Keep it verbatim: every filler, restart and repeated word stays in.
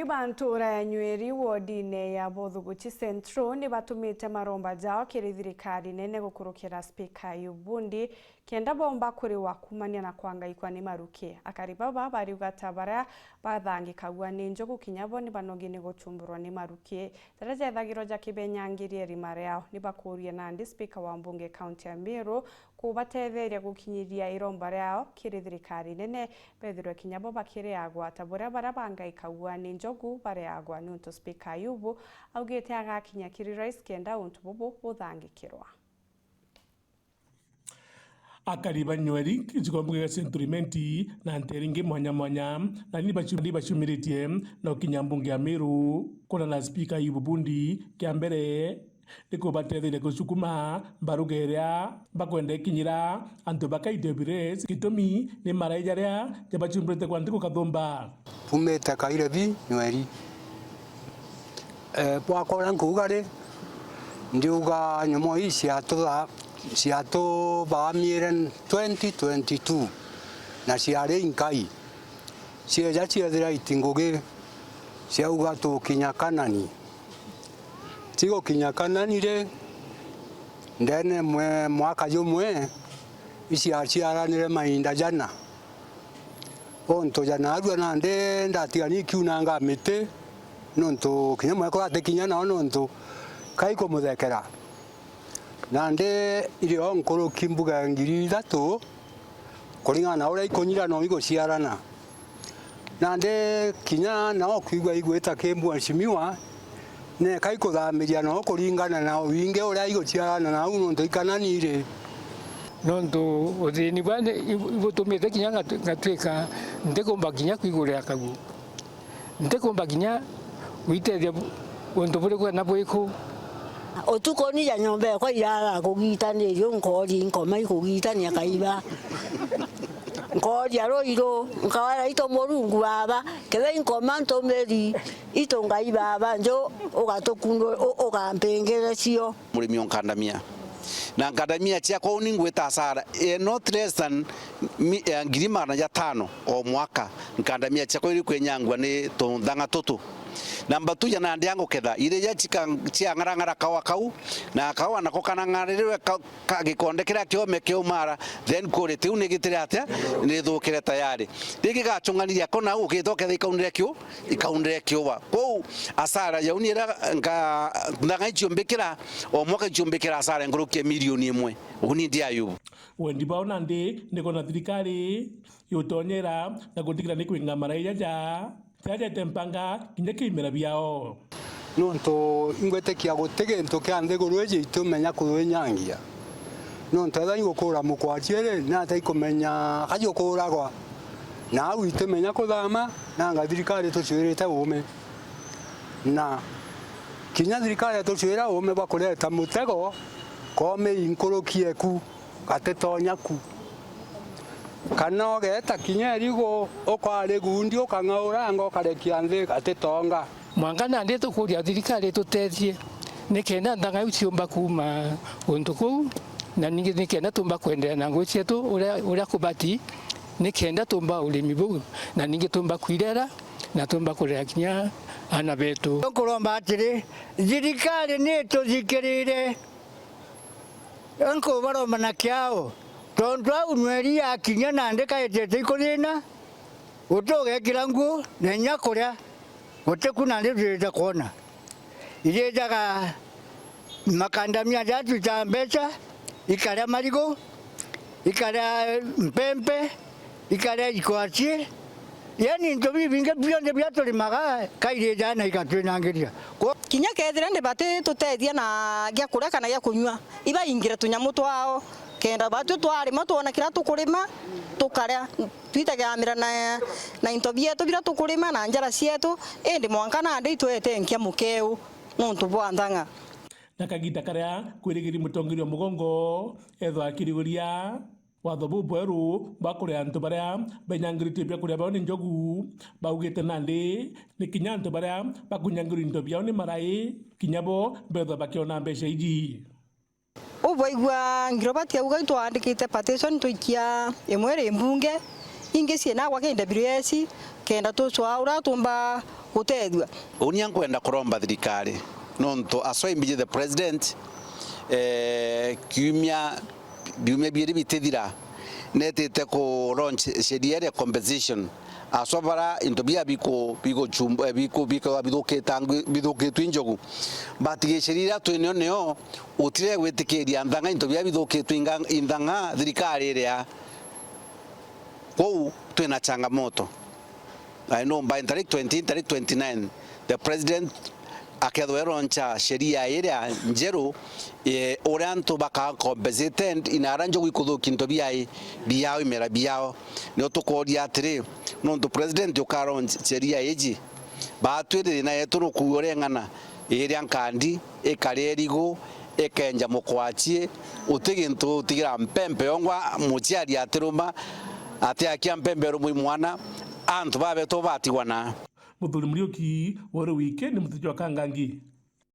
Ba ntuura ya Nyweri wodine ya Bothuguchi Central ni batumite maromba jao kiri thirikari nene gukurukira Spika Ayubu Bundi kenda bomba kuriwa kumania na kwangaikwa ni maruki. Akari baba bariuga ta baria bathangikagua ni njogu kinya bo ni banogi ni guchumburwa ni maruki jaria jethagirwa jakibenyangiria irima riao. Ni bakuria nandi Spika wa Mbunge kaunti ya Meru kubatetheria gukinyiria iromba riao kiri thirikari nene, bethirwe kinya bo bakiriagwa ta buria baria bangaikagua ni njogu bareagwa, niuntu Spika Ayubu augite agakinya kiri Rais kenda untu bubu buthangikirwa. Akari ba Nyweri, gicigo mbunge gia Central Imenti na nteere ingi mwanya mwanya, na ni bacu-, ni bacumiritie na gukinya mbunge ya Meru kwonana na Spika Ayubu Bundi. Kia mbere, ni kubatetheria gucukuma mbaruga iria bakwenda ikinyira antu ba Kaitebires, gitumi ni marai jaria jabacumbirite kwa ntuku kathumba. Mpumite Kairebi, Nyweri. Eh, bwakwa uria nkuuga ri, ndiuga nyomo ii ciatutha-, ciatubamiire twenty twenty-two, na ciari inkai. Cieja ciethira iti ngugi, ciauga tukinya Kanani. Tigukinya Kanani ri, ndene mwe-, mwaka jumwe, iciaciaranire mainda jana. Untu ja naarua nandi ndatigani ikiunanga miti, nontu kinya mwekuru atikinya nao nontu kaikumuthekera. Nandi irio nkuruki mbuga ngiri ithatu, kuringana na uria ikunyira no iguciarana. Nandi kinya nao kwigua igwita ki mheshimiwa, neka ikuthamiria no kuringana na wingi uria iguciarana nau nontu ikanani iri. Nontu uthini bwa ni-, ibu-, ibutumite kinya ngatu-, ngatuika ntikumba kinya kwigurira kaguo. Ntikumba kinya gwitethia bu-, untu buri kwena bwiku. Utuku ni ja nyomba ekwa irara kugitanirio, nkori nkoma ikugitania kaiba. Nkoria ruiru, nkawara itu Murungu baba, kethira inkoma ntumiri, itu Ngai baba, nju ugatukundu-, u-, ugampingire cio. Murimi o nkandamia. Na nkandamia ciakwa uni ngwita asara, eh, not less than mi-, eh, ngiri magana jatano o mwaka. Nkandamia ciakwa iri kwenyangua ni tunthanga tutu. Na mbatuja nandi anguketha, iria cika-, ciang'arang'ara kawa kau, na kawa nako kanang'arirwe ka-, ka gikonde kiria kiome kiumara, then quality iu nigitire atia? Nithukire tayari. Ringi gachung'aniria ko nau ukitha uketha ikaundire kiu, ikaundire kiuba. Kwou asara ya uni iria nga-, nthanga iciumbikira, o mwaka iciumbikira asara nkuruki ya milioni imwe. Uni ndi Ayubu. Wendi bwao nandi ni kwona thirikari yutonyera na gutigirira ni kwinga marai jaja, jajete mpanga kinya kiimera biao. Nontu ingwitikia guti gintu kia nthiguru iji itumenya kuthwinyangia. Nontu ethira igukura mukwaci ri, ni atia ikumenya ka jukuragwa? Na au itumenya kuthama, nanga thirikari itucuirite uume. Na kinya thirikari itucuira uume bwa kureta mutego, koome inkuruki eku. Gatitonya ku. Kana ugeeta kinya irigu, ukarigundi, ukang'auranga, ukarekia nthi, gatitonga. Mwanka nandi tukuria thirikari itutethie, nikenda nthanga iu ciumba kuuma guntu kuu, na ningi nikenda tumba kwenderea na ngugi cietu uria, uria kubati, nikenda tumba urimi buu, na ningi tumba kwirera, na tumba kurera kinya aana betu. Nkuromba atiri, thirikari ni ituthikirire. Nkubaromba na kiao, tontu au nweri yakinya nandi kaetete ikuthina, guti ugekira nguo, na inya kuria, guti ku nandi twirite kwona. Irijaga makandamia jaria twitaga mbeca, ikaria marigu, ikaria mpempe, ikaria ikwaci, yani into bibingi bionthe biria turimaga, kairija na igatwinangiria. Kwo- Kinya kethira ndi bati tutethia na gia kuria kana gia kunyua, ibaingire tunyamu twao, kenda batwi twarima twona kiria tukurima, tukaria, twitagamira na, na into bietu biria tukurima na njara cietu, indi mwanka nandi itwete nkia mukeu nontu bwa nthang'a. Na kagita karia kwirigiri mutongeria wa mugongo ethwa akirigoria, watho bubweru bwa kuria antu baria benyangiritie biakuria biao ni njogu, baugite nandi ni kinya antu baria bakunyangirwa into biao ni marai, kinya bo bethwa bakiona mbeca iji. Ubwaigua Ngirobati auga itwandikite petition twikia imwe ri mbunge, ingi cienagwa ki W S, kenda tucwaa uria tumba gutethua. Uni ankwenda kuromba thirikari, nontu aswa imbiji the president, eh, kiumia, biumia biiri bitithira, netite ku launch sheria iria compensation. Aswa bara into bia biku-, biguchumb-, eh, biku-, bikagwa bithukitangwi-, bithukitwi njogu. But sheria iria twinio nio utire gwitikiria nthang'a into bia bithukitwi inga-, inthang'a thirikari iria. Kwou twina changamoto. I know by tariki twenty, tariki twenty-nine, the president akethwa eroncha sheria iria njeru, eh, uria antu baka compensated inara njogu ikuthukia into biai, biao, imera biao. Nio tukoria atiri, nontu president ukaroncha sheria iji, batwire thina yetu nukuuga uria ing'ana, iria nkandi, ikaria irigu, ikenja mukwachie, uti gintu utigira mpempe yongwa, muciari atiruma, atiakia mpempe rumwi mwana, antu babetwo batigwa na. Muthuri Muriuki, wori wikendi mutuji wa Kangangi.